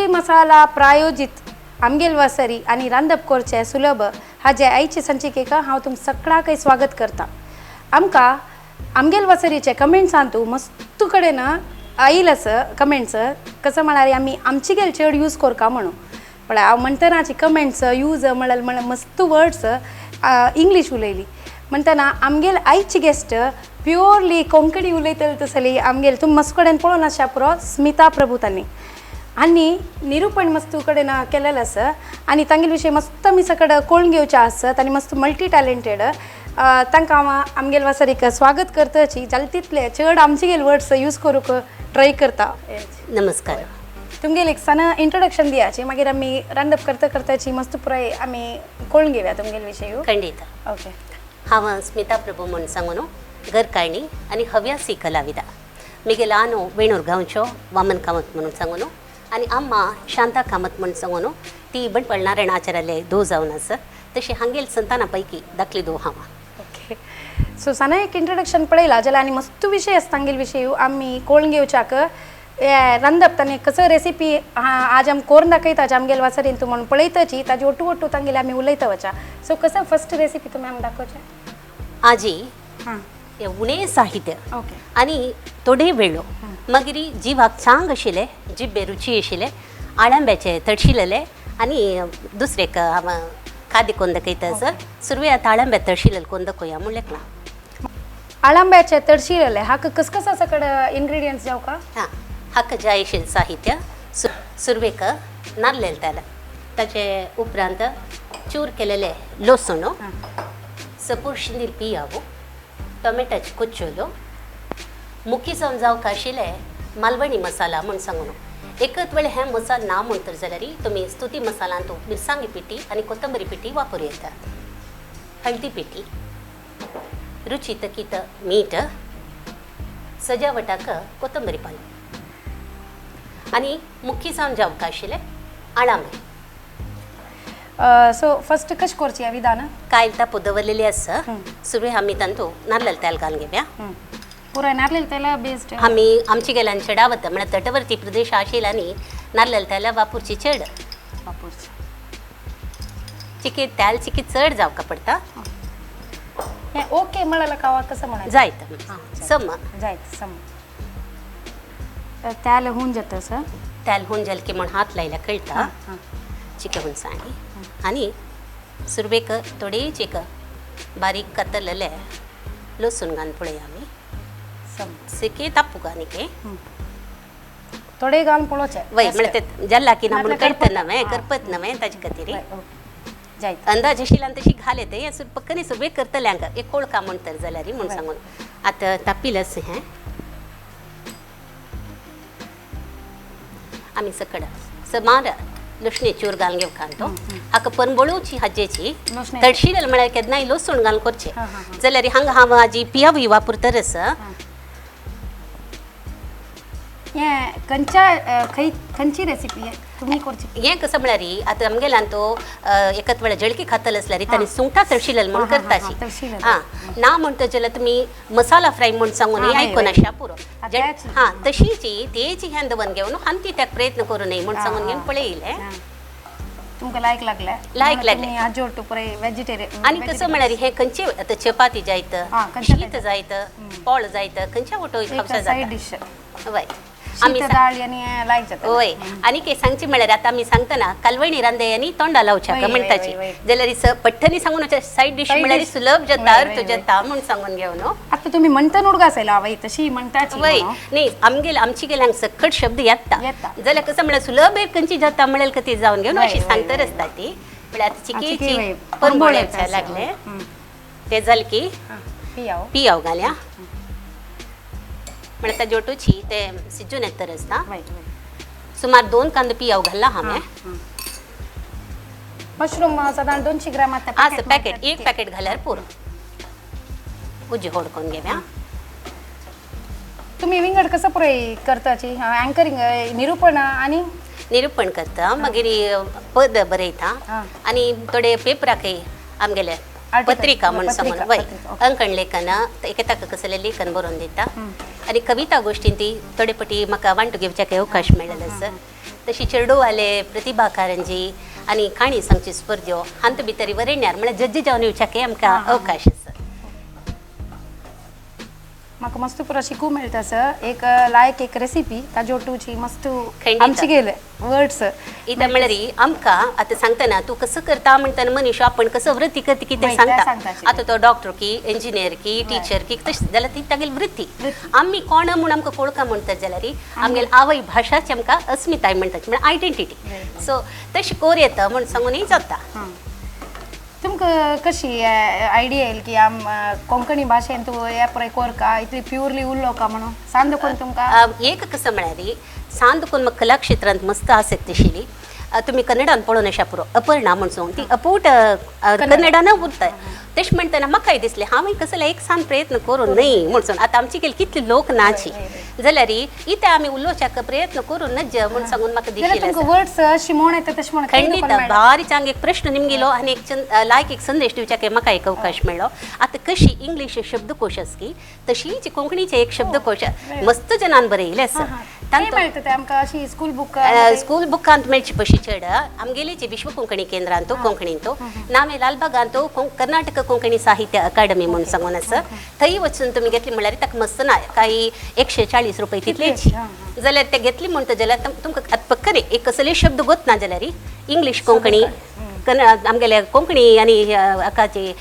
स्तुती मसाला प्रायोजित आमगेल वासरी आनी रांदप करचें सुलभ हाजे आयचे संचिकेक हांव तुम सगळ्याकय स्वागत करता. आमकां आमगेल वासरीचे कमेंट्सान तूं मस्त कडेन आयल आस कमेंट्स कसं म्हळ्यार आमी आमची गेल चड यूज करका म्हणून पण हांव म्हणटनाची कमेंट्स यूज म्हळ्यार म्हळ्यार मस्त वर्ड्स इंग्लीश उलयली म्हणटना आमगेल आयची गेस्ट प्युअरली कोंकणी उलयतली तसली आमगेल तुमी मस्त कडेन पळोवन आसा पुरो स्मिता प्रभू तांणी आनी निरूपण मस्त कडेन केलेलें आसा आनी तांगेले विशय मस्त आमी सकड कळून घेवचें आसत आनी मस्त मल्टी टॅलेंटेड तांकां हांव आमगेल वासरीक स्वागत करताची जाल्यार तितले चड आमचे गेल वर्ड्स यूज करूंक ट्राय करता. नमस्कार. तुमगेल एक सान इंट्रोडक्शन दियाची मागीर आमी रांदप करता करताची मस्त पुराय आमी कळून घेवया तुमगेल विशय. खंडीत. ओके. हांव स्मिता प्रभू म्हूण सांगून घरकाळणी आनी हव्यासी कलाविदा. मिगेल आनो वेणूर गांवचो वामन कामत म्हणून सांगून आनी अम्मा शांता कामत म्हूण सांगून ती बंटवाळ नारायण आचार्याले धो जावन आसा. तशी हांगेल संताना पैकी धाकली धो हांव. ओके. सो साना एक इंट्रोडक्शन पळयला जाल्यार आनी मस्त विशय आसा तांगेल विशय आमी कळून घेवच्याक रांदप ताणें कसो रेसिपी आज आमी करून दाखयता आमगेल वासरीन तूं म्हणून पळयताची ताजी ओटू ओटू तांगेले आमी उलयता वचा. सो कसं फर्स्ट रेसिपी तुमी आमकां दाखोवचे? आजी हां उणें साहित्य ओके आनी थोडे वेळो मागीर जिवाक चांग आशिल्ले जिब्बे रुची आशिल्ले आळंब्याचे तळशिलेले आनी दुसरे हांव खाद्य कोन्न दाखयता सर. सुरवे आतां आळंब्या तळशिलेले कोन्न दाखोवया म्हूण लेखलां. आळंब्याचे तळशिलेले हाका कस सकड इन्ग्रेडियंट्स जावं का? हां, हाका जाय आशिल्लें साहित्य सुरवेक नाल्लेल तेल, ताचे उपरांत चूर केलेले लसूण, सपूर शिंदीर पियावो, टोमॅटोचे कुच्चोलो, मुखी जावन जावंक आशिल्ले मालवणी मसाला म्हूण सांगून. एकच वेळ हे मसाला ना म्हणतर जाल्यार तुमी स्तुती मसालांत मिरसांगी पिठी आनी कोथंबरी पिठी वापरूं येता, हळदी पिठी, रुची तकीत मीठ, सजावटाक कोथंबरी पालो आनी मुखी जावन जावंक आशिल्ले आळांबे. सो फर्स्ट कशें करची विधान? कायल तापू दवरलेली आसा. सुरवे आमी तांतू नाल्लल तेल घालून घेवया. पुराय नारलेल तेला बेस्ड आमी आमचे गेल्यान चडावत म्हळ्यार तटवर्ती प्रदेश आशिल्ल्यानी नारलेल तेला वापरची चड वापरची. चिके तेल चिके चड जावका पडटा. हें ओके म्हळ्यार कावा कसं म्हणायचं? जायत सम जायत सम तेल होऊन जाता सर. तेल होऊन जालें की म्हूण हात लायल्यार कळटा चिके हुनसाणी. आनी सुरवेक थोडेच एक बारीक कातरलेले लसूण घालून पळया आमी. सिके तापू घालून थोडे घालून पळोवचें वय म्हळ्यार ते जल्ला की ना म्हणून करपत नवें करपत नवें ताजे खातीर अंदाज आशिल्ल्यान तशी घाल येते हें पक्कनी सुरवेक करतले हांगा एक कोळका म्हणतर जाल्यार म्हूण सांगून. आतां तापील आसा हें आमी सकड समार लसणे चूर घालून घेवंक तो हाका परंबळोवची हाजेची तळशिलेल म्हळ्यार केन्नाय लसूण घालून करचें जाल्यार हांगा हांव हाजी पियावूय वापरतर आसा. हें खंयच्या खंय खंयची रेसिपी तुमी करची? हें कसं म्हळ्यार आतां आमगेल्यान तो एकच वेळा जळकी खातले आसल्यार तांणी सुंगटां तळशिलेल म्हूण करताची. हां, ना म्हणटा जाल्यार तुमी मसाला फ्राय म्हूण सांगून आयकून आशा पुरो. हां, तशीची तेची हें दवरून घेवन आनी ती त्याक प्रयत्न करूं नये म्हूण सांगून घेवन पळयलें. तुमकां लायक लागलें? लायक लागलें. हाजे पुराय वेजिटेरियन. आनी कसं म्हळ्यार हें खंयचे आतां चपाती जायत, शीत जायत, पोळ जायत, खंयच्या वटो खावचें जाता. वय आमी दाळ आनी लायक जाता. वय आनी के सांगची म्हळ्यार आतां आमी सांगतना कालवणी रांदे आनी तोंडा लावच्या म्हणटाची जाल्यार पट्टनी सांगून सायड डीश म्हळ्यार सुलभ जाता, अर्थ जाता म्हूण सांगून घेवन. आतां तुमी म्हणटा उडगास आयला वय तशी म्हणटाची. वय न्ही आमगेल आमची गेल्यान सकट शब्द येता जाल्यार कसं म्हळ्यार सुलभ एक खंयची जाता म्हळ्यार कती जावन घेवन अशी सांगतर आसता ती. म्हळ्यार आतां चिकेची परंबळ लागले ते जालें की पियाव घालया म्हळ्यार ताजे ओटूची ते सिजून येतर आसता. सुमार 2 कांदो पियाव घालला हांवें. मशरूम सादारण 200 ग्राम आसा पॅकेट, एक पॅकेट घाल्यार पुरो. उजी होडकोन घेवया. तुमी विंगड कसं पुराय करताची? अँकरिंग निरूपण आनी निरूपण करता, मागीर पद बरयता आनी थोडे पेपराकय आमगेले पत्रिका म्हूण सांगून वय अंकण लेखन एके ताका कसलें लेखन बरोवन दिता आनी कविता गोश्टीन ती थोडे पटी म्हाका वांटू घेवच्याक अवकाश मेळ्ळेलो आसा. तशी चेडूवाले प्रतिभा कारंजी आनी काणी सांगची स्पर्ध्यो हांत भितर वरेण्यार म्हळ्यार जज्ज जावन येवच्याक आमकां अवकाश आसा. म्हाका मस्त पुरो शिकूंक मेळटा सर. एक लायक एक रेसिपी ताजे ओटूची मस्त खंडीत. आमची गेले वर्ड्स. इत्या म्हळ्यार आमकां आतां सांगतना तूं कसो करता म्हणटना मनीस आपण कसो वृत्ती करता कितें मागीर तें सांगता. सांगता. आतां तो डॉक्टर की इंजिनियर की टिचर की तशें जाल्यार ती तागेली वृत्ती. आमी कोण म्हूण आमकां कोळका म्हणटात जाल्यार आमगेली आवय भाशाची आमकां अस्मिताय म्हणटात, म्हळ्यार आयडेंटिटी. सो तशें कोर येता म्हूण सांगूनय जाता. तुमकां कशी आयडिया येयल की आम कोंकणी भाशेन तूं हे पळय कोरका इतली प्युरली उलोवका म्हणून सांग कोण तुमकां? एक कसं म्हळ्यार सांग कोण म्हाका कला क्षेत्रांत मस्त आसक्त आशिल्ली. तुमी कन्नडान पळोवन अशा पुरो अपर्णा म्हूण सांगून ती अपूट कन्नडान उरता. तशें म्हणटना म्हाकाय दिसलें हांवें कसलो एक सान प्रयत्न करूं न्हय म्हूण सांगून. आतां आमची गेली कितली लोक नाची जाल्यार इतें आमी उलोवच्याक प्रयत्न करूं नज म्हूण सांगून म्हाका जाल्यार दिशिल्लें. तुमकां वर्ड्स अशी म्हण येता तशें म्हण खंडीत बारीक चांग एक प्रश्न निमगिलो आनी एक लायक एक संदेश दिवच्याक म्हाका एक अवकाश मेळ्ळो. आतां कशी इंग्लीश शब्दकोश आसकी तशीच कोंकणीचे एक शब्दकोश मस्त जनान बरयले आसा. मेळटा ते आमकां अशी स्कूल बूक स्कूल बुकांत मेळची पशी चड आमगेली जी विश्व कोंकणी केंद्रांत कोंकणींत नामे लालबागांत कर्नाटक कोंकणी साहित्य अकादमी म्हूण सांगून आसा थंय वचून तुमी घेतली म्हणल्यार ताका मस्त ना काही 140 रुपये तितलेच जाल्यार ते घेतली म्हणटा जाल्यार तुमकां आतां पक्क न्ही एक कसले शब्द गोत ना जाल्यार इंग्लीश कोंकणी आमगेले कोंकणी आनी हाकाची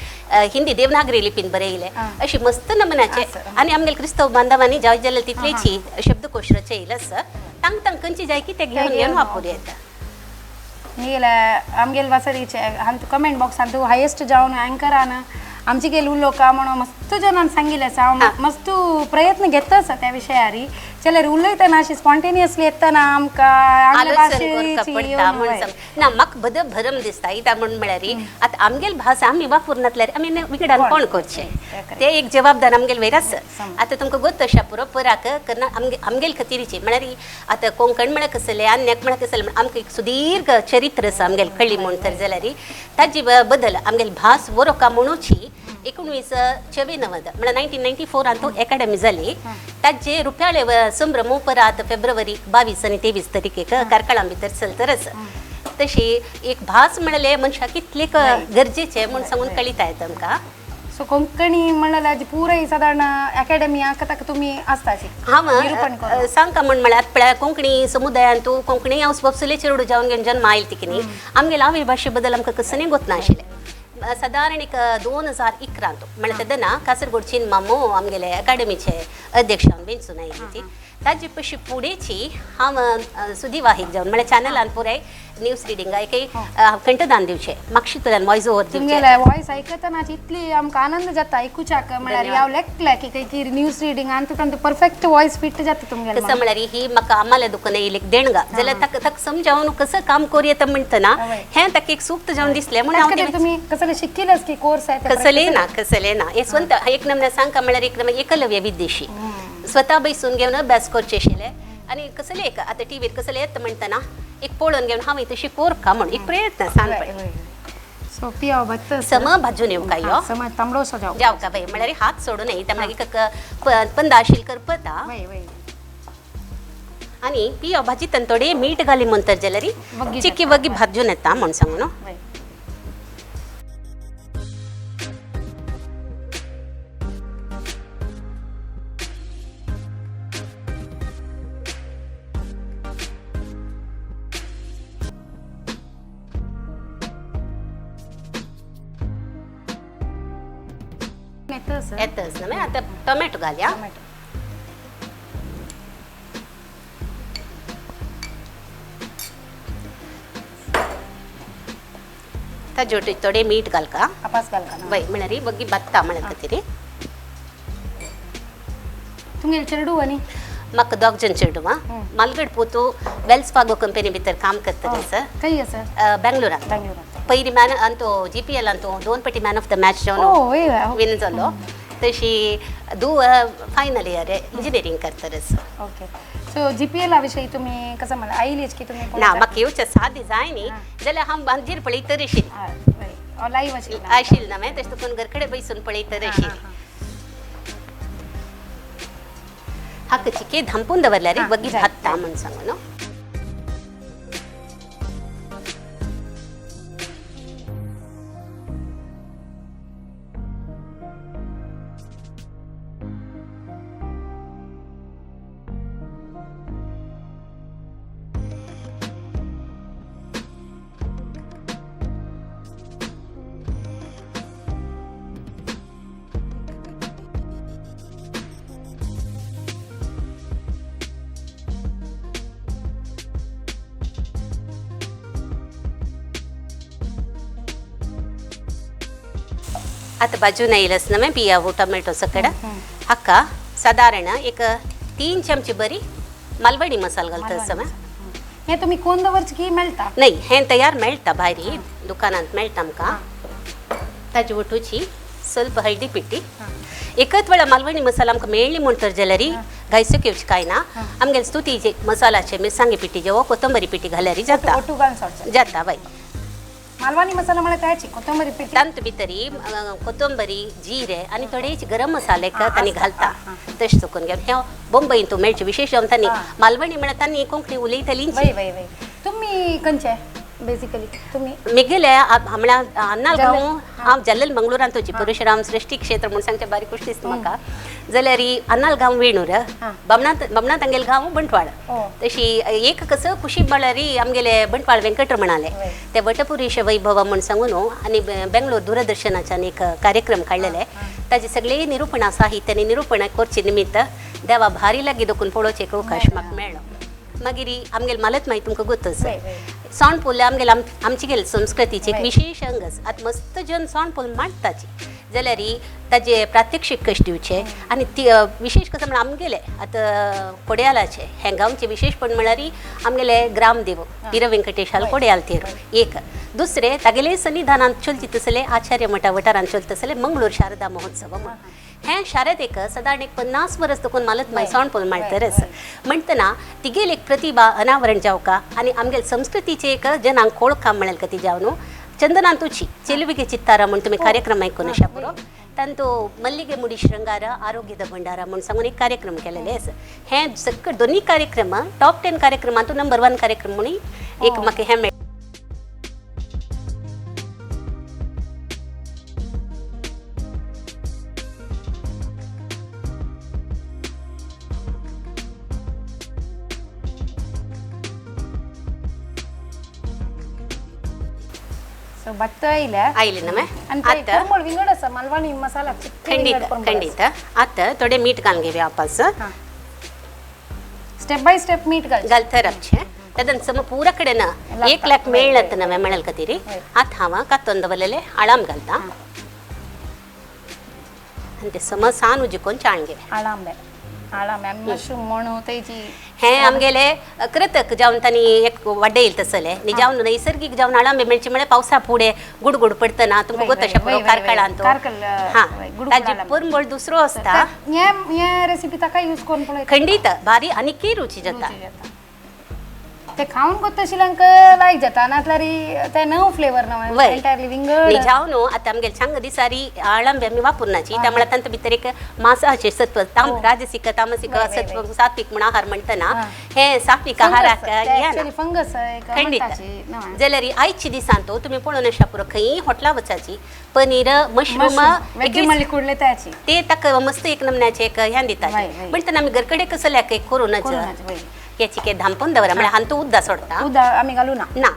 हिंदी देवनागरी लिपीन बरयले अशी मस्त नमुन्याचे. आनी आमगेले क्रिस्तव बांधवांनी जाय जाल्यार तितलेची शब्दकोश रचयले आसा. तांक तांक खंयची जाय की ते घेवन घेवन वापरूं येता. गेले आमगेले वासरीचे हांतू कमेंट बॉक्सान तूं हायेस्ट जावन अँकरान आमची गेल उलोवका म्हणून मस्त जणान सांगिल्लें आसा. हांव मस्त प्रयत्न घेता आसा त्या विशयारी जाल्यार उलयतना अशी स्पॉन्टेनियसली येतना आमकां ना म्हाका बद भरम दिसता. इत्याक म्हूण म्हळ्यार आतां आमगेली भास आमी वापरनातल्यार आमी विंगडान कोण करचें ते एक जबाबदार आमगेले वयर आसा. आतां तुमकां गोत अशा पुरो पराक करना आमगेले खातीरची म्हळ्यार आतां कोंकण म्हळ्यार कसलें आन्याक म्हळ्यार कसलें आमकां एक सुदीर्घ चरित्र आसा आमगेले कळ्ळी म्हूण तर जाल्यार ताजे बदल आमगेली भास बरोवका म्हणूची 1994 म्हळ्यार 1994 एकाडमी जाली. ताजे रुपयाळे संभ्रम उपरांत फेब्रुवारी 22 आनी 23 तारखेक कार्कळां भितर चलतर आसा. तशी एक भास म्हणले मनशाक कितले गरजेचे म्हूण सांगून कळिता येता आमकां. सो कोंकणी म्हणल्यार पुराय सादारण अकॅडमी ताका तुमी आसता हांव सांगता म्हण म्हळ्यार पळय कोंकणी समुदायांत कोंकणी हांव स्वपसुले चेडू जावन घेवन जन्म आयल ती कितें आमगेले आवय भाशे बद्दल आमकां कसलें गोत नाशिल्लें. सादारण एक 2011 म्हळ्यार तेन्ना कासरगोडचीन मामो आमगेले अकाडमीचे अध्यक्ष वेंचून आयली ती. ताजे पशी फुडेंची हांव सुदीवाहीक जावन म्हळ्यार चॅनलान पुराय न्यूज रिडींग एक कंठदान दिवचें मागशीतल्यान वॉयस ओवर तुमगेले वॉयस आयकतना इतली आमकां आनंद जाता आयकुच्याक. म्हळ्यार हांव लेखलें की खंय न्यूज रिडींग आनी तुका परफेक्ट वॉयस फिट जाता तुमगेलें. कसं म्हळ्यार ही म्हाका आम्हाला दुकान येयली एक देणगा जाल्यार ताका ताका समजावन कसं काम करूं येता म्हणटना हें ताका एक सूक्त जावन दिसलें म्हणून हांव तुमी कसलें शिकिल्लें की कोर्स आहे? कसलें ना कसलें ना हे स्वतः एक नमूने सांगका म्हळ्यार एक नमूने एकलव्य विद्येशी स्वतः बैसून घेवन अभ्यास करचे आशिल्ले. आनी कसलें एक आतां टिवीर कसलें येता म्हणटना एक पळोवन घेवन हांवें तशी कोरका म्हूण एक प्रयत्न सांग. सो पियाव भाजता सम भाजून येवका यो सम तांबडोसो जावका जावका बाय म्हळ्यार हात सोडून नये त्या म्हळ्यार पंदाशील करपता. आनी पियाव भाजीतन थोडे मीठ घाली म्हणतर जाल्यार चिकी वगी भाजून येता म्हूण सांगू न्हू. येतच ना. आतां टोमॅटो घालया. ताजे थोडे मीठ घालका आपास घालका वय म्हळ्यार बगी भाजता म्हणत खातीर. तुमगेले चेडू आनी? म्हाका दोग जण चेडू आं. मालगड पोतू वेल्स फागो कंपनी भितर काम करता सर. खंय आसा? बेंगलोरान. पयली मॅन अंतो GPL अंतो 2 पटी मॅन ऑफ the match जावन विन जालो. तशी दू फायनल इयर इंजिनियरींग करतरच. ओके. सो GPL विशयी तुमी कसं म्हणा आयलीच की तुमी? ना म्हाका येवचें सादी जाय न्ही जाल्यार हांव मागीर पळयतर आशिल्लें लायव्ह आशिल्लें आशिल्लें ना मागीर तशें तुका घर कडेन बैसून पळयतर आशिल्लें. हाका चिके धांपून दवरल्यार वगी भाजता म्हूण सांगू न्हू. आतां बाजून येयलस नवें बियावो टोमॅटो सकड हाका सादारण एक 3 चमचे बरी मालवणी मसाला घालता सगळें. हे तुम्ही कोण दवरचे की मेळटा? नाही, हें तयार मेळटा भायर दुकानांत मेळटा आमकां. ताजे वटूची ಸ್ವಲ್ಪ हळदी पिट्टी. एकच वेळा मालवणी मसाला आमकां मेळ्ळी म्हण तर जाल्यार घायचो घेवचें कांय ना. आमगेले स्तुती जे मसालाचे मिरसांगे पिट्टी जेवो कोथंबरी पिट्टी घाल्यार जाता जाता बाय. मालवणी मसाला म्हळ्यार त्याची कोथंबरी पिट्टी तांत भितरी कोथंबरी जिरे आनी थोडे गरम मसाले तांणी घालता तशें चुकून घेवन. हें बॉम्बईन तूं मेळचें विशेष जावन तांणी मालवणी म्हळ्यार तांणी कोंकणी उलयतली. तुमी खंयचे बेसिकली तुम्ही? मिगेले म्हळ्यार अन्नाल गांव हांव जल्लल मंगळुरांत वची परशुराम सृष्टी क्षेत्र म्हूण सांगचें बारीक कुश्ट दिसता म्हाका. जाल्यार अन्नाल गांव वेणूर, बमणा तांगेले गांव बंटवाळ. तशी एक कसं खुशी म्हळ्यार आमगेले बंटवाळ वेंकटरमणाले ते वटपुरीश वैभव म्हूण सांगून आनी बेंगलोर दूरदर्शनाच्यान एक कार्यक्रम काडलेले ताजे सगळे निरुपणा साहित्य आनी निरुपणा करचे निमित्त देवा भारी लागीं दोकून पळोवचें एक अवकाश म्हाका मेळ्ळो. मागीर आमगेले मालत मागीर तुमकां गोत आसा सोंडपूल आमगेले आमचे गेले संस्कृतीचे एक विशेष अंग आसा. आतां मस्त जन सोंडपूल मांडटाची जाल्यार ताजे प्रात्यक्षीक कशें दिवचें आनी ती विशेष कसं म्हळ्यार आमगेले आतां कोडयालाचे हें गांवचें विशेशपण म्हळ्यार आमगेले ग्रामदेव वीर वेंकटेशाल कोडयाल तेर एक, दुसरें तागेले सन्निधानांत चलती तसले आचार्य मठा वठारांत चलता तसले मंगळूर शारदा महोत्सव म्हूण हें शारद एक सादारण एक 50 वर्स देखून मालत माय सोंडपूल माळटरच म्हणटना तिगेल एक प्रतिभा अनावरण जावका आनी आमगेले संस्कृतीचे एक जनांक ओळखा म्हणल्यार का ती जावन चंदनांतुची ಚೆಲುವಿಗೆ ಚಿತ್ತಾರ म्हूण तुमी कार्यक्रम आयकून अशा पुरो तांतो मल्लिगे मुडी शृंगार आरोग्यದ भंडारा म्हूण सांगून एक कार्यक्रम केलेले आसा. हें सगळे दोनूय कार्यक्रम टॉप 10 कार्यक्रमांत नंबर 1 कार्यक्रम म्हणून एक म्हाका हें मेळ्ळें. भत्त आयले आयले ना आतां विंगड आसा मालवणी मसाला खंडीत खंडीत. आतां थोडे मीठ घालून घेवया वापस. स्टेप बाय स्टेप मीठ घाल घालतर आमचें तेदन सम पुरा कडेन 1 लाख मेळत नवें म्हणल खातीर. आतां हांव कातोन दवरलेले आळाम घालता आनी ते सम सान उजिकोन चाळून घेवया. आळांबे आळांबे आमी मशरूम म्हणू तेजी हें आमगेले कृतक जावन तांणी एक वाड्डे येयल तसले न्ही जावन नैसर्गीक जावन आळांबे मेळचे म्हळ्यार पावसा फुडें गुडगुड पडटना तुमकां गोत अशें पुरो कारकळांत हां ताजी परमळ दुसरो आसता. हे रेसिपी ताका यूज करून पळय खंडीत भारी आनी रुची जाता. ते खावन कोत्ता आशिल्ल्यांक लायक जाता नातल्यार ते नव फ्लेवर नव एंटायरली विंगड जावन न्हू. आतां आमगेले सांग दिसारी आळंबे आमी वापरनाची त्यामुळे तांचे भितर एक मांसाचे सत्व राजसिक तामसिक सत्व सात्विक म्हूण आहार म्हणटना हे सात्विक आहाराक फंगस खंडीत. जाल्यार आयच्या दिसांत तुमी पळोवन अशा पुरो खंयी हॉटेला वचाची पनीर मशरूम ते ताका मस्त एक नमन्याचे एक ह्यान दिता म्हणटना आमी घरकडे कसल्याक एक करूनच याची के धांपून दवरा म्हळ्यार हांतू उद्दा सोडता उद्दा आमी घालू ना ना.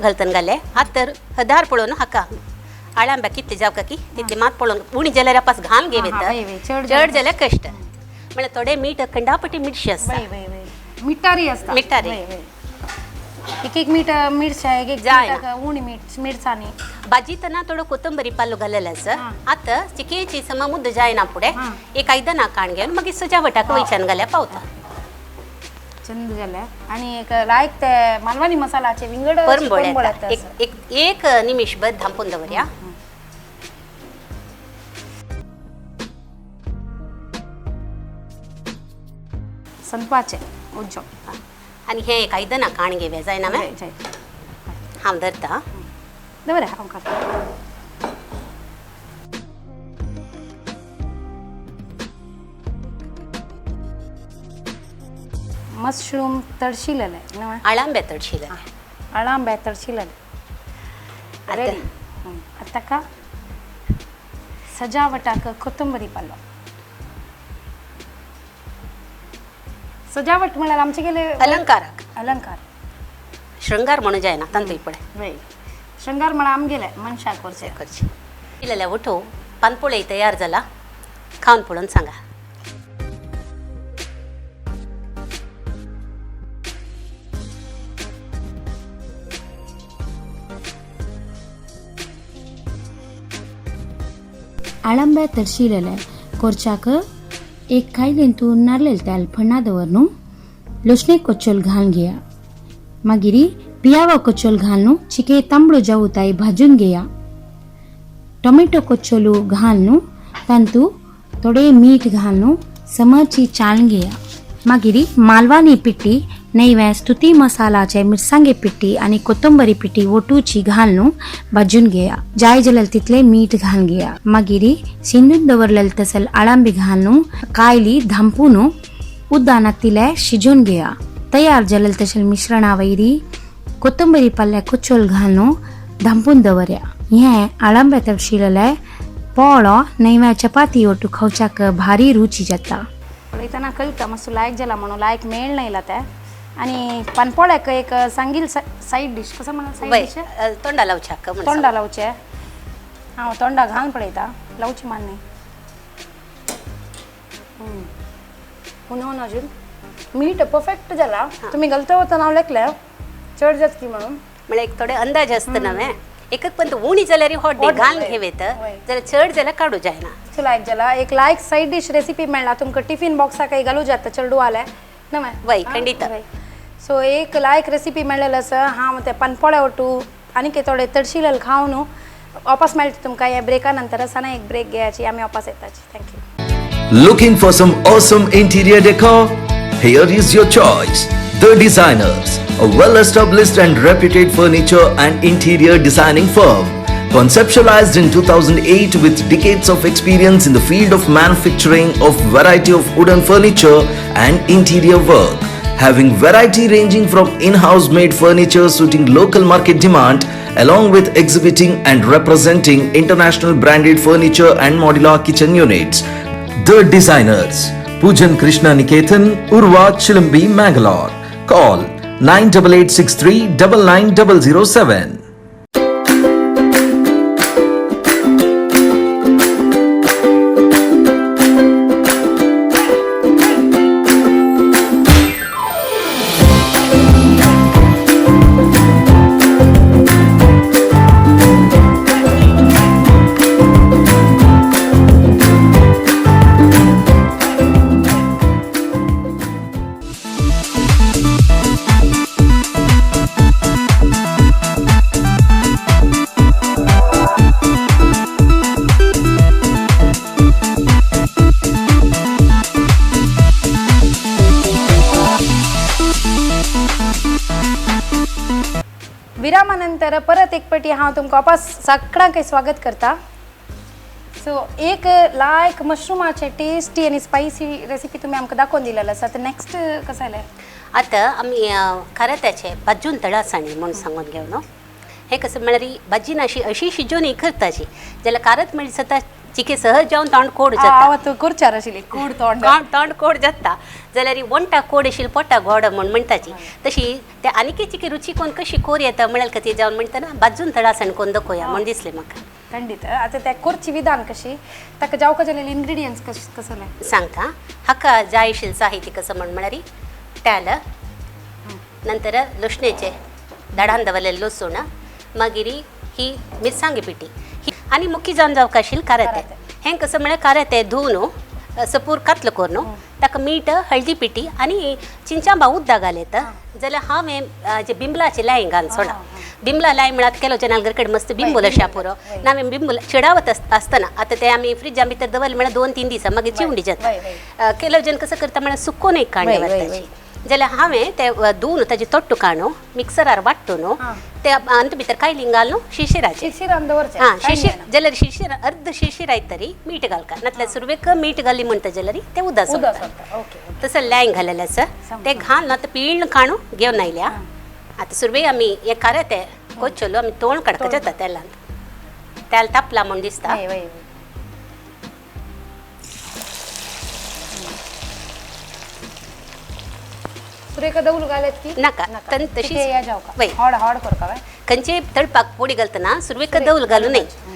घालतन घाले हात तर हदार पळोवन हाका आळांब्या कितले जावका की तितले मात पळोवन उणी जाल्यार पास घाम घेव येता चड जाल्यार कश्ट म्हळ्यार थोडे मीठ खंडापटी मिरशी आसता मिठारी आसता मिठारी एक एक मीठ मिरच्या एक एक जाय उणी मीठ मिरसांनी भाजीतना थोडो कोथंबरी पालो घालेलो आसा. आतां चिकेची समा मुद्दो जायना फुडें एक आयदनां काण घेवन मागीर सजावटाक वयच्यान घाल्यार पावता. चंद जाल्या आणि एक लायक ते मालवणी मसालाचे विंगड परंबळ एक एक एक निमिषभर धांपून दवरया. संतवाचे उज्जो आणि हे एक आयदनां काण घेवया जायना मॅ हांव धरता दवरा हांव काडटा. मशरूम तळशिलेले न्हय? आळांबे तडशिलेले. अळांबे तळशिलेले. आतां आतां सजावटाक कोथंबरी पालो. सजावट म्हळ्यार आमचे गेले अलंकाराक. अलंकार. शृंगार म्हणू जायना तांतू पळय. वय, शृंगार म्हळ्यार आमगेले मनशाक करचे. करची इल्लें ओटो पानपोळे तयार जाला. खावन पळोवन सांगा. आळंब्या तडशिलेले कोरचाक एक कायलेंतू नारलेल तेल फण्णा दवर लसणे कोचोल घालून घेया. मागीर पियावा कोचोल घालून चिके तांबडो जावताय भाजून घेया. टोमॅटो कोचोलू घालून तांतू थोडे मीठ घालून समची चाळून घेया. मागीर मालवानी पिट्टी नैवें स्तुती मसालाचे मिरसांगे पिट्टी आनी कोथंबरी पिट्टी ओटूची घालून भाजून घेया. जाय जाल्यार तितले मीठ घालून घेया. मागीर शिंदून दवरलेले तसल आळंबी घालून कायली धांपून उद्दानात तिले शिजोवन घेया. तयार जालेले तशें मिश्रणा वयरी कोथंबरी पाल्या कोचोल घालून धांपून दवरया. हें आळंबे तपशिलेले पोळो नैव्या चपाती ओटू खावच्याक भारी रुची जाता. पळयतना कळटा मस्त लायक जाला म्हणून लायक मेळ नायला ते. आनी पानपोळ्याक एक सांगील सायड डीश कसं म्हणा सायड वय डीश तोंडा लावच्याक म्हण तोंडा लावचे. हांव तोंडा घालून पळयता लावची मान न्ही. पुनव अजून मीठ परफेक्ट जाला. तुम्ही गलतो होता नाव लेखले चड जात की म्हणून. म्हळ्यार एक थोडे अंदाज आसता नवे एकक पण उणी जाल्यार हॉट हॉट घालून वय. घेवेत वय. जाल्यार चड जाल्यार काडू जायना. लायक जाला एक लायक सायड डिश रेसिपी मेळ्ळा तुमकां टिफिन बॉक्सा काही घालू जाता चेडू आले नवे. वय, खंडित. सो एक लायक रेसिपी मेळ्ळेलें आसा. हांव ते पानपोळे ओटू आनी थोडे तडशिलेले खावन वापस मेळटा तुमकां ह्या ब्रेका नंतर. आसा ना एक ब्रेक घेयाची आमी वापस येताची. Thank you. Looking for some awesome interior decor? Here is your choice. The Designers, a well-established and reputed furniture and interior designing firm. Conceptualized in 2008 with decades of experience in the field of manufacturing of variety of wooden furniture and interior work. Having variety ranging from in-house made furniture suiting local market demand, along with exhibiting and representing international branded furniture and modular kitchen units. The Designers, Pujan Krishna Niketan, Urwa Chilambi, Mangalore. Call 98863 99007. विरामानंतर परत एक पटी हांव तुमकां वापस सगळ्यांक स्वागत करता. So एक लायक मशरूमाचे टेस्टी आनी स्पायसी रेसिपी तुमी आमकां दाखोवन दिलेले आसा. तर नेक्स्ट कसं जालें? आतां आमी खारात्याचे भाजून तळासाणी म्हूण सांगून घेवन हें कसं म्हळ्यार भाजीन अशी अशी शिजोवन ही करताची जाल्यार कारत म्हळ्यार सता चिके सहज जावन तोंड कोड जाता. हांव आतां करचार आशिल्ली कोड तोंड तोंड कोड जाता जाल्यार वण्टा कोड आशिल्ली पोटा गोड म्हूण म्हणटाची तशी ते आनीक चिके रुची कोण कशी कोर येता म्हळ्यार खातीर जावन म्हणटना भाजून तळासाण कोण दाखोवया म्हूण दिसलें म्हाका. खंडीत. आतां त्या करची विधान कशी ताका जावका जालेले इन्ग्रेडियंट्स कसले सांगता. हाका जाय आशिल्लें साहित्य कसं म्हण म्हळ्यार तेल, नंतर लसणेचे दाडान दवरलेलें लसूण, मागीर ही मिरसांगे पिठी आनी मुख्य जावन जावका आशिल्लें कारातें. हें कसं म्हळ्यार कारातें धुवन सपूर कातलो करून ताका मीठ हळदी पिठी आनी चिंचांबा उदक घालयता. जाल्यार हांव हें जे बिंबलाचें लाय घालून सोडा. बिंबला लाय म्हळ्यार केलो जनाल घरकडेन मस्त बिंबूल अशें पुरो ना हांवें बिंबूल चिडावत आसतना आतां ते आमी फ्रिजा भितर दवरलें म्हळ्यार 2-3 दिसां मागीर चिवडी जाता. केलो जन कसं करता म्हळ्यार सुकोवन एक कांड दवरताची. जाल्यार हांवें ते धुवन ताजे तोट्टू काडून मिक्सरार वाट्टून ते अंत भितर कायलीं घालून शिशिराचेर शिरशिरान दवरचें हां काय शिशीर जायना. जाल्यार शिशीर अर्द शिशीर आयतरी मीठ घालका नातल्यार सुरवेक मीठ घाली म्हणटा जाल्यार तें उदक उदक सोडटा. सोडटा ओके ओके. तसं लँग घालेलें आसा ते घाल आतां पिळून काडून घेवन आयल्या. आतां सुरवेक आमी हें खारें तें कोचोलो आमी तोंड काडपाचें जाता तेलांत. तेल तापलां म्हूण दिसता. वय वय वय. सुरेखा दवल घालत की नाका. तशीच तिके या जाव का वय. हॉड हॉड करका वय. खंयचे तळपाक पोडी घालतना सुरवेक दवल घालू नये.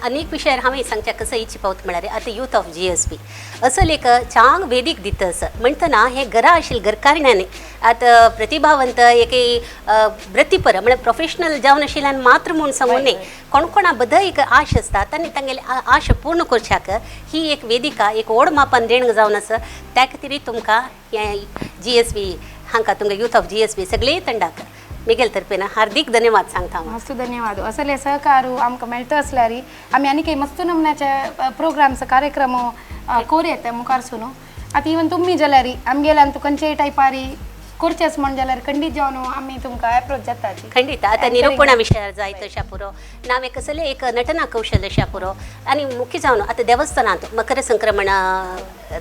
अनेक विशयार हांवें सांगच्या कसं इची पावत म्हळ्यार आतां यूथ ऑफ GSB असल एक चांग वेदीक दिता आसा म्हणटना हें घरा आशिल्ले घरकारण्यांनी आतां प्रतिभावंत एक वृत्तीपर म्हळ्यार प्रोफेशनल जावन आशिल्ल्यान मात्र म्हूण सांगू न्ही, कोण कोणा बद्दल एक आश आसता तांणी तांगेली आश पूर्ण करच्याक ही एक वेदिका एक व्हड मापान देणग जावन आसा. त्या खातीर तुमकां हें GSB हांकां तुमकां यूथ ऑफ GSB सगळे तंडाक मिगेल तर्फेन हार्दिक धन्यवाद सांगता हांव. मस्त धन्यवाद. असले सहकार आमकां मेळटा असल्यार आमी आनी काही मस्त नमुन्याचे प्रोग्राम्स कार्यक्रम कोर येता मुखार सून. आतां इवन तुमी जाल्यार आमगेल्यान तूं खंयचेय टायपारी करचेच म्हण जाल्यार खंडीत जावन आमी तुमकां एप्रोच जाता. खंडीत आतां निरुपणा विशयार जाय तशा पुरो नावें कसलें एक नटना कौशल्य अशा पुरो आनी मुख्य जावन आतां देवस्थानांत मकर संक्रमण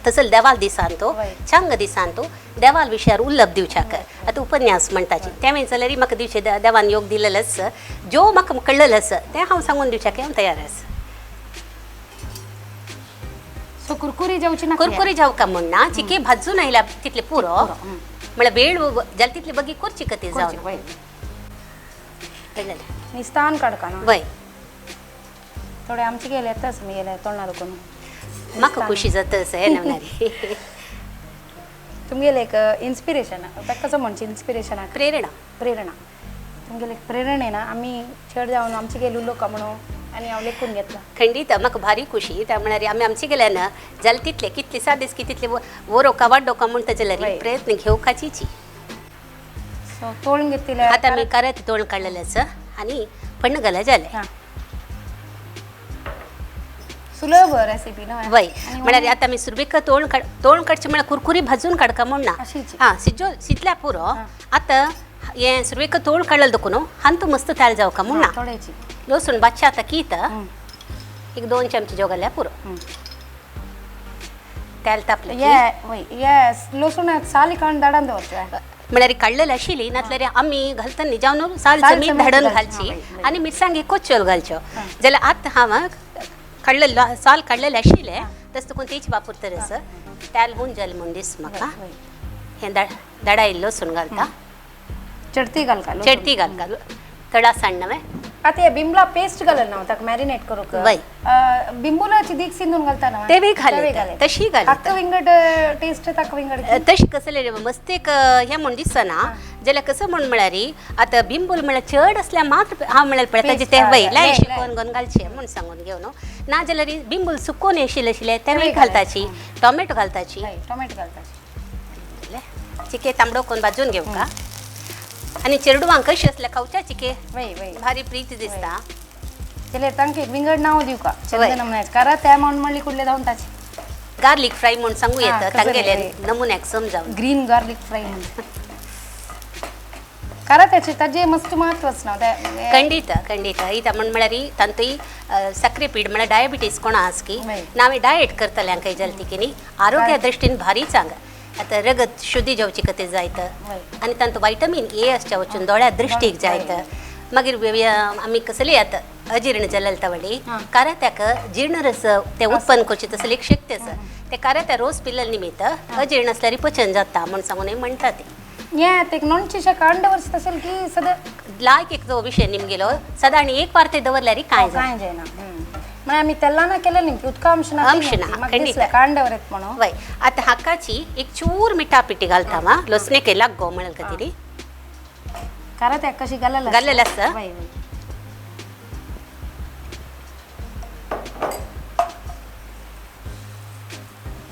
तसले देवाल दिसांत चांग दिसांत देवाल विशयार उल्लप दिवच्याक आतां उपन्यास म्हणटाची तें जाल्यार म्हाका दिवचें देवान योग दिलेलो आसा ज्यो म्हाका कळ्ळेलें आसा तें हांव सांगून दिवच्याक हांव तयार आसा. सो कुरकुरी जावची ना? कुरकुरी जावका म्हण ना, चिके भाजून आयल्या तितले पुरो म्हळ्यार वेळ जाल्यार तितली बगी करची कती जावन कळ्ळें निस्तान काडका ना वय. थोडे आमचे गेले येताच मी गेले तोंडा दुखून म्हाका खुशी जाता अशें हें नवनारी. तुमगेले एक इन्स्पिरेशन ताका कसो म्हणचे इन्स्पिरेशन प्रेरणा प्रेरणा तुमगेले एक प्रेरणेन आमी चड जावन आमचे गेले उलोवका म्हणून आनी हांव लेखून घेतला. खंडीत म्हाका भारी खुशी त्या म्हळ्यार आमी आमचे गेल्यान जाल्यार तितले कितले सात दीस की तितले वरोवका वाडोवका म्हणटा जाल्यार प्रयत्न घेवकाचीची. सो तोळून घेतले आतां आमी कारात तोळून काडलेलें आसा आनी पण्ण घाल्या जालें. सुलभ रेसिपी न्हय वय म्हळ्यार आतां आमी सुरवेक तोळून काड तोळून काडचें म्हळ्यार कुरकुरी भाजून काडका म्हूण ना हां सिजो सितल्या पुरो. आतां हें सुरवेक तोळून काडलें देखून हांतू मस्त तेल जावका म्हूण ना थोडेची लसूण बादशा आतां कित एक 2 चमचे जो घाल्यार पुरो. तेल तापलें येस लसूण साली काडून दाडान दवरचें म्हळ्यार काडलेली आशिल्ली नातल्यार आमी घालतना न्ही जावन साल जमीन धाडून घालची आनी मिरसांग एक कोच्चोल घालच्यो जाल्यार आतां हांव काडलेलो साल काडलेलें आशिल्लें तशें तुका तेच वापरता आसा तेल हून जालें म्हूण दीस म्हाका. हें दाडा इल्लो लसूण घालता चडती घालका चडती घालका तडा सांड नवें. आतां हे बिंबला पेस्ट घालना ना ताका मॅरिनेट करूंक वय बिंबुलाची दीक सिंदून घालता ना तेवी घालता तशी घालता ताका विंगड टेस्ट ताका विंगड तशी कसले मस्त एक हें म्हूण दिसना जाल्यार कसं म्हूण म्हळ्यार आतां बिंबूल म्हळ्यार चड आसल्यार मात्र हांव म्हळ्यार पळय ताजें तें वय लाय शिकोवन घेवन घालचें म्हूण सांगून घेवन ना जाल्यार बिंबूल सुकोवन आशिल्लें आशिल्लें तेंवूय घालताची टोमॅटो घालताची टोमॅटो घालताची चिके तांबडो कोन भाजून घेवका आनी चेडवांक कशी आसल्या खावच्या चिके भारी प्रीती दिसता जाल्यार तांकां एक विंगड नांव दिवका चंदन म्हळ्यार कारण त्या म्हूण म्हणली कुडले जावन ताचे गार्लीक फ्राय म्हूण सांगू येता तांगेले नमुन्याक समजावन ग्रीन गार्लीक फ्राय म्हूण कारण त्याचे ताजे मस्त म्हत्वच ना. खंडीत खंडीत इता म्हण म्हळ्यार तांतूय साखरे पीठ म्हळ्यार डायबिटीज कोणा आस की ना आमी डायट करतल्यांक जालें ती की न्ही आरोग्या दृश्टीन भारी चांग. आतां रगत शुद्धी जावची कते जायत आनी तांतूं वायटमीन ए आसच्या वचून दोळ्या दृश्टीक जायत. मागीर आमी कसली आतां अजीर्ण जालें तवडी कारात्याक जीर्णरस ते उत्पन्न करचे तसली एक शक्ती आसा ते कारात्या रोस पिल्ले निमित्त अजीर्ण आसल्यार पचन जाता म्हूण सांगून म्हणटा ते. हें एक नॉनची कांड वर्स तशें की सदां लायक एक तो विशय निमगेलो सदां आनी एक वार ते दवरल्यार कांय कांय जायना म्हळ्यार आमी तेल्ला ना केलें न्ही उदका अंश ना अंश ना खंडीत कांड दवरत म्हणून. वय आतां हाकाची एक चूर मिठा पिठी घालता वा लसणेक लागो म्हणून खातीर कारात्याक कशी घाललें घाललेलें आसा.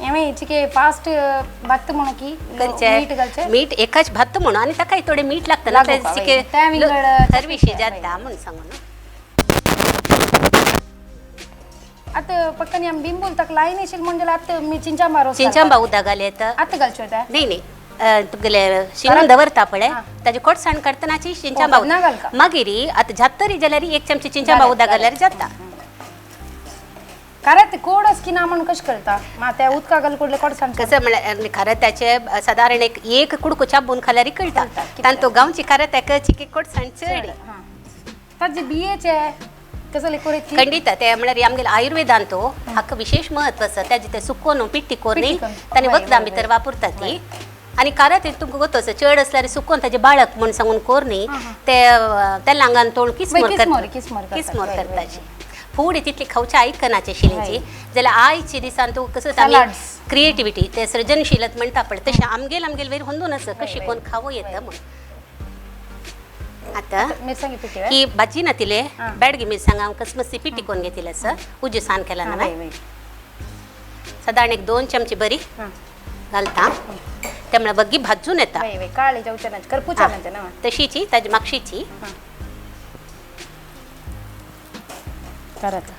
हें आमी चिके फास्ट भात म्हणू की मीठ घालचे मीठ एकाच भात म्हणून आनी ताकाय थोडे मीठ लागता ना लागोवपा, ते चिके वय. त्या विंगड हरवीशी जाता म्हूण सांगू न्हू. आतां पक्कनी आमी बिंबूल ताका लायन येशील म्हण जाल्यार आतां मी चिंचांबा रोस चिंचांबा उदक घाल येता. आतां घालच्यो त्या नाही नाही, तुगेले शिनून दवरता पळय हा. ताजे कोटसाण काडटनाची चिंचांबा ना घालका. मागीर आतां जातरी जाल्यार एक चमचे चिंचांबा घालें, उदक घाल्यार जाता. कारण ते कोड की ना म्हणून कशें कळटा मा त्या उदका घाल कुडले कोडसाण कसं म्हळ्यार खरें त्याचे सादारण एक एक कुडको चाबून खाल्यार कळटा. कळटा, कितलें. तांतो गांवची खारें ताका चिके कोटसाण चड. ताजे बियेचे कसले कोरेची खंडीत ते म्हळ्यार आमगेले आयुर्वेदान तो हाका विशेष महत्व आसा. ताजे ते सुको न्हू पिट्टी कोर न्ही पिट्टी करून. ताणें वय, वखदां वय, भितर वय. वापरतात ती. आनी कारात तुमकां गोतो आसा चड असल्यार सुकोन ताजे बाळक म्हूण सांगून कोर न्ही ते त्या लांगान तोण किसमोर वय, किसमोर, किसमोर करतात. किसमोर वय, वय, करताची फूड तितली खावच्या आयकनाची शिलीची जाल्यार आयचे दिसान तूं कसं आमी Salads. Creativity ते सृजनशीलत म्हणटा पळय तशें आमगेल आमगेल वयर होंदून आसा कशी कोण खावं येता म्हूण. आतां मिरसांगी पिठी वय? ही भाजी ना तिले हा. बेडगी मिरसांग हांव कसमसी पिठी कोन्न घेतिल्लें आसा उजू सान केला हा, ना वय, वय. सादारण एक 2 चमचे बरी हा. घालता त्यामुळे बग्गी भाजून येता. वय, वय. काळी जावचे ना करपूचा ना ना. तशीची ताजी मागशीची. करत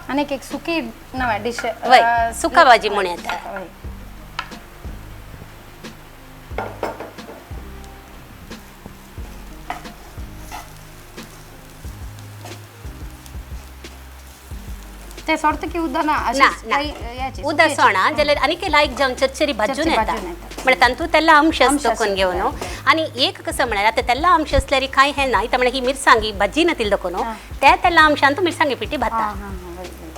आणि एक सुकी नव्या डिश. वय, सुका भाजी म्हण येता. ते सोडतं की उदा ना अशी ना ना काही याची, उदा सुकी सोणा जाल्यार आनी लायक जावन चरचरी भाजून चरचरी येता. भाजून येता. म्हळ्यार तांतूत तेल्ला अंश अंश आसता कोण आसता, घेवन आनी एक कसं म्हळ्यार आतां तेल्ला अंश असल्यार कांय हें ना इतां म्हळ्यार ही मिरसांगी भाजी ना तिल्लो कोण त्या तेल्ला अंशान तूं मिरसांगी पिठी हा, भाता. हा, हा, वय, वय.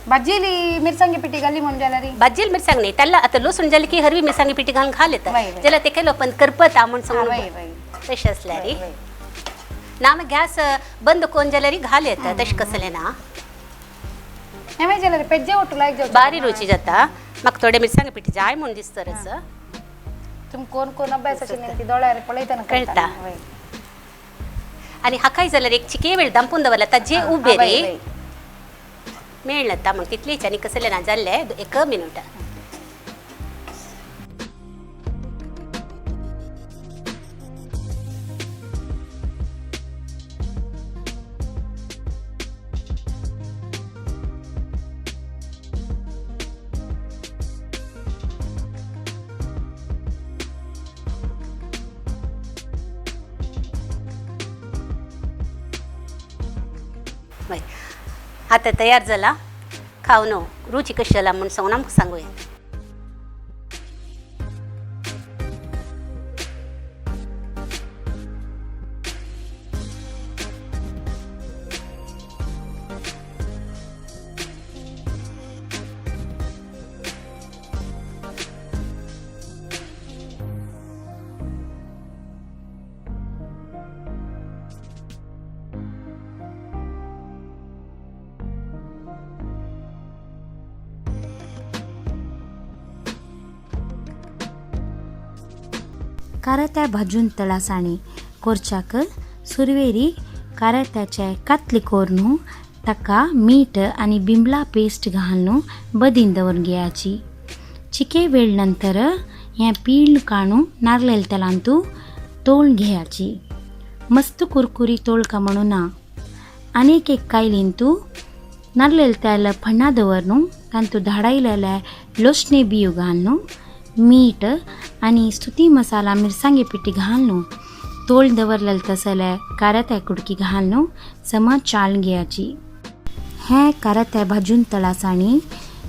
भाजीली मिरसांगी पिठी घाली म्हणून जाल्यार भाजील मिरसांग न्ही तेल्ला आतां लसूण जाली की हरवी मिरसांगी पिठी घालून घाल येता वय, वय. जाल्यार ते केलो पण करपता म्हूण हा, सांगून वय, वय. तशें असल्यार वय, वय. ना मागीर गॅस बंद कोन जाल्यार घाल येता तशें कसलें ना. हें मागीर जाल्यार पेज्जे ओटू लायक जावचें. बारी रुची जाता. म्हाका थोडे मिरसांगे पिठी जाय म्हूण दिसता असं. तुम कोण कोण अभ्यासाची न्ही ती दोळ्यार पळयतना कळटा. वय. आनी हाकाय जाल्यार एक चिके वेळ दामपून दवरला ताजे उबे हा, वय, रे वय. मेळ्ळता मग तितलीच आनी कसलें ना जाल्लें एक मिनट. वय आतां तयार जाला खावन रुची कशी जाला म्हूण सांगून आमकां सांगूया. कारात्या भाजून तळासाणी कोरच्याक सुरवेरी कारात्याचे कातली कोरनू ताका मीठ आनी बिमला पेस्ट घालून बदीन दवरून घेयाची. चिके वेळ नंतर हें पीळ काडून नारलेल तेलांतू तोळ घेयाची. मस्त कुरकुरी तोळका म्हणून ना. आनीक एक कायलीन तूं नारलेल तेल फण्णा दवरनू तांतू धाडायलेले लोसणे बियो घालून मीठ आनी सुती मसाला मिरसांगे पिठी घालून तोळ दवरलेले तसले कारात्या कुडकी घालून समा चाळ घेयाची. हें कारात्या भाजून तळासाणी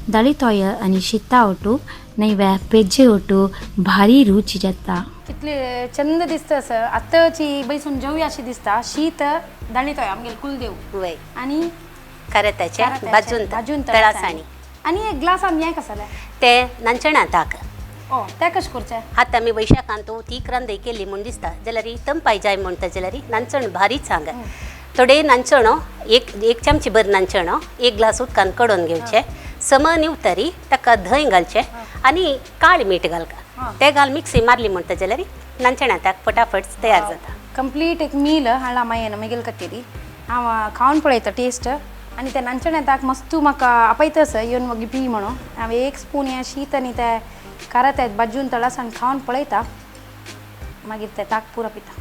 दाळी तोय आनी शिता ओटू नैव्या पेजे ओटू भारी रुची जाता. कितले चंद दिसता असं आतांची बैसून जेवया अशी दिसता. शीत दाळी तोय आमगेल कुलदेव वय आणि कारात्याचे कारात्याचे भाजून भाजून तळासाणी. आणि एक ग्लासान हें कसलें ते नांचणा ताक. ओ त्या कशें करचें? आतां आमी वैशाखान तो तीख रांदय केली म्हूण दिसता जाल्यार तंपाय जाय म्हणटा जाल्यार नांचण भारी सांग. थोडे नांचण एक एक चमची भर नांचण एक ग्लास उदकान कडोवन घेवचें. सम निवतरी ताका धंय घालचें आनी काळें मीठ घालका. ते घाल मिक्सी मारली म्हणटा जाल्यार नानचेणा ताक फटाफट तयार जाता. कंप्लीट एक मील हाडला मायेन मागीर खातीर हांव खावन पळयता टेस्ट आनी ते नानचेणे ताक मस्तू म्हाका आपयतास येवन मागीर पी म्हणून. हांव एक स्पून हें शीत आनी ते कारात्यात भाजून तळासान खावन पळयता, मागीर ते ताक पुरो पिता.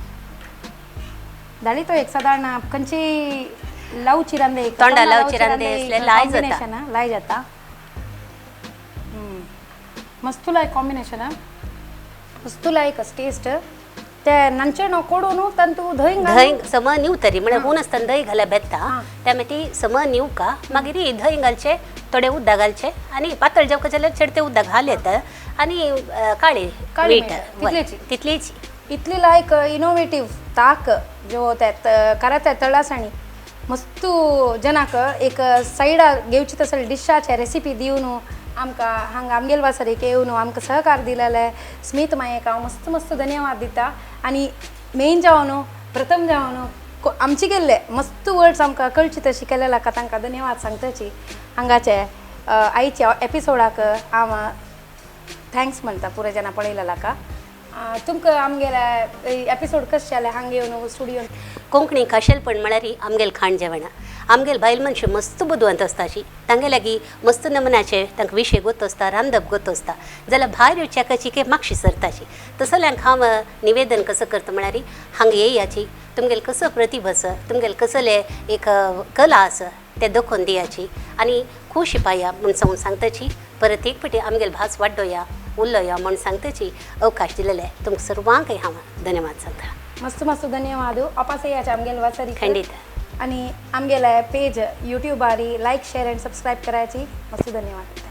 धाडी तो एक सादारण खंयची लावची रांदे एक तोंडा लावची रांदे असले लाय जाता. कॉम्बिनेशन लाय जाता. मस्तू लाय कॉम्बिनेशन, मस्तू लायक टेस्ट. ते नानचेणो कोडून तांतू धंय घालून धंय सम न्यू तरी म्हळ्यार हून आसतना धंय घाल्यार बेता त्या मागीर ती सम न्यू का मागीर धंय घालचें, थोडें उदक घालचें आनी पातळ जेवका जाल्यार चड तें उदक घाल येता आनी काळें काळें मीठ मीठ, तितलेंच. तितलीच. इतली लायक इनोवेटीव ताक जो ते कराते तळासाणी मस्तू जनाक एक सायडा घेवची तसले डिशाचे रेसिपी दिवन आमकां हांगा आमगेल वासरेक येवन आमकां सहकार दिलेले स्मित मायेक हांव मस्त मस्त धन्यवाद दिता. आनी मेन जावन प्रथम जावन आमचे गेल्ले मस्त वर्ड्स आमकां कळची तशी केलेले आका तांकां धन्यवाद सांगताची. हांगाचे आयच्या एपिसोडाक हांव thanks म्हणटा पुरे जाणां पळयलेल्या का. तुमकां आमगेले एपिसोड कशें जालें हांगा येवन स्टुडियोन? कोंकणी खाशेलपण म्हळ्यार आमगेल खाण जेवणां. आमगेल बायल मनशां मस्त बुदवंत आसता अशी, तांगे लागीं मस्त नमुन्याचे तांकां विशय गोत आसता, रांदप गोत आसता, जाल्यार भायर वचच्याकाची की मागशी सरताशी. तसल्यांक हांव निवेदन कसो करता म्हळ्यार हांगा येयाची, तुमगेल कसो प्रतिभा आसा, तुमगेल कसले एक कला आसा तें दाखोवन दियाची आनी खूश पाया म्हूण सांगून सांगताची. परत एक फावटी आमगेल भास वाडोया उलोया म्हूण सांगताची अवकाश दिलेले तुमकां सर्वांकय हांव धन्यवाद सांगता. मस्त मस्त धन्यवाद अपासयाचे आमगेल वासरी. खंडीत. आणि आमगेले पेज यूट्यूबारी लाईक शेअर अँड सबस्क्राईब करायची. मस्त धन्यवाद.